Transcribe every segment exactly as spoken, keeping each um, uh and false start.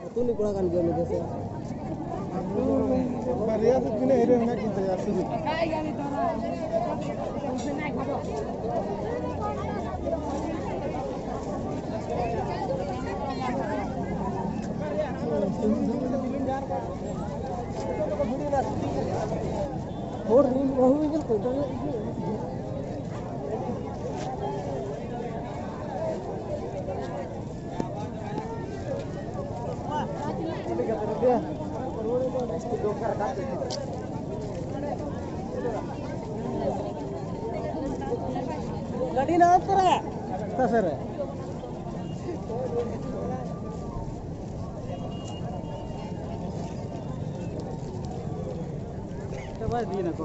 ᱟᱹᱛᱩ ᱨᱤᱱᱤᱡ ᱠᱚᱲᱟ ᱠᱟᱱ ᱜᱮᱭᱟ ᱩᱱᱤ ᱫᱚ ᱥᱮ? ᱵᱟᱨᱭᱟ ᱥᱮ ᱛᱤᱱᱟᱹᱜ ᱦᱤᱨᱳ ᱢᱮᱱᱟᱜ ᱠᱤᱱ ᱛᱟᱭᱟ ᱥᱩᱫᱷᱩ᱾ ᱦᱚᱲ ᱨᱤᱱ ᱵᱟᱹᱦᱩ ᱧᱮᱞ ᱠᱚ ᱜᱟᱹᱰᱤ ᱱᱟ ᱛᱚᱨᱟ᱾ ᱚᱠᱟ ᱥᱮᱫ ᱨᱮ? ᱪᱟᱵᱟ ᱤᱫᱤᱭᱮᱱᱟ ᱠᱚ᱾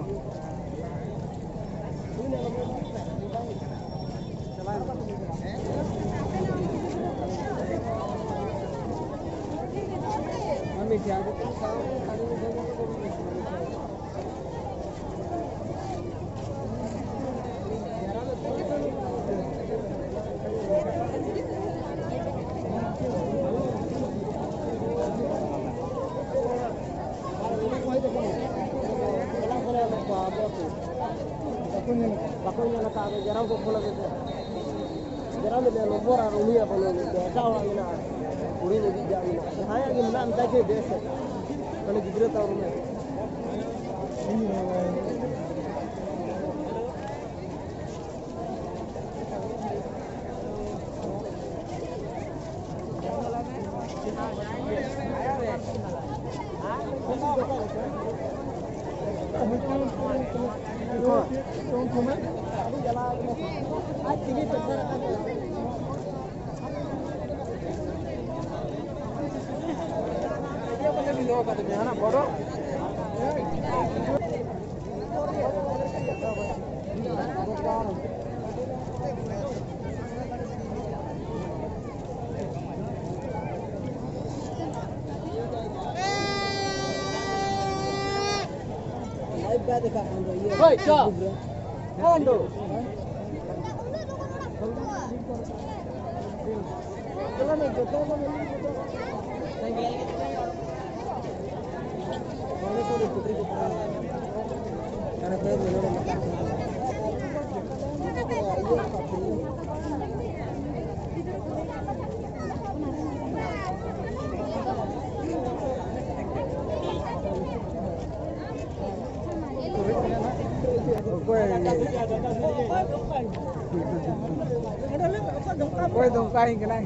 ᱵᱟᱠᱚ ᱧᱮᱞ ᱟᱠᱟᱫ, ᱟᱫᱚ ᱡᱟᱨᱟᱢ ᱠᱚ ᱯᱷᱳᱱ ᱟᱫᱮ ᱛᱟᱦᱮᱸᱫ᱾ ᱡᱟᱨᱟᱢ ᱢᱮᱱᱟᱭᱟ ᱱᱚᱢᱵᱚᱨ ᱟᱨ ᱩᱱᱤᱭᱟᱜ ᱵᱟᱹᱱᱩᱜ ᱟᱹᱱᱤᱡ ᱫᱚ, ᱮᱴᱟᱜ ᱦᱚᱲᱟᱜ ᱢᱮᱱᱟᱜᱼᱟ᱾ ᱠᱩᱲᱤ ᱞᱟᱹᱜᱤᱫ ᱡᱟ ᱢᱮᱱᱟᱜᱼᱟ, ᱡᱟᱦᱟᱸᱭᱟᱜ ᱜᱮ ᱢᱮᱱᱟᱜᱼᱟ, ᱢᱮᱛᱟᱭ ᱠᱷᱟᱡ ᱵᱮᱥ᱾ ᱢᱟᱱᱮ ᱜᱤᱫᱽᱨᱟᱹ ᱛᱟᱢ ᱢᱮ᱾ ᱦᱳᱭ, ᱪᱚ᱾ ᱦᱮᱸ, ᱫᱩ᱾ ᱚᱠᱚᱭ ᱫᱚ ᱚᱱᱠᱟ ᱜᱮ ᱠᱟᱱᱟᱭ᱾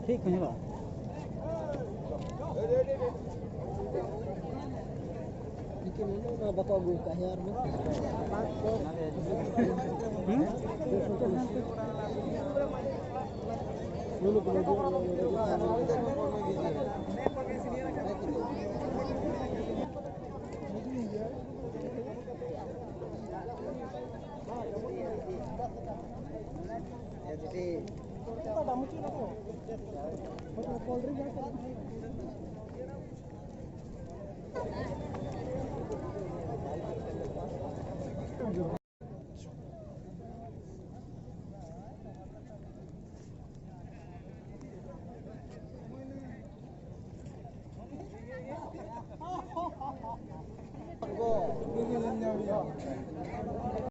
ᱴᱷᱤᱠ ᱠᱚ ᱧᱮᱞᱚᱜᱼᱟ᱾ ᱵᱟᱠᱚ ᱟᱹᱜᱩ ᱟᱠᱟᱫ ᱦᱮᱸ ᱟᱨ ᱢᱟ᱾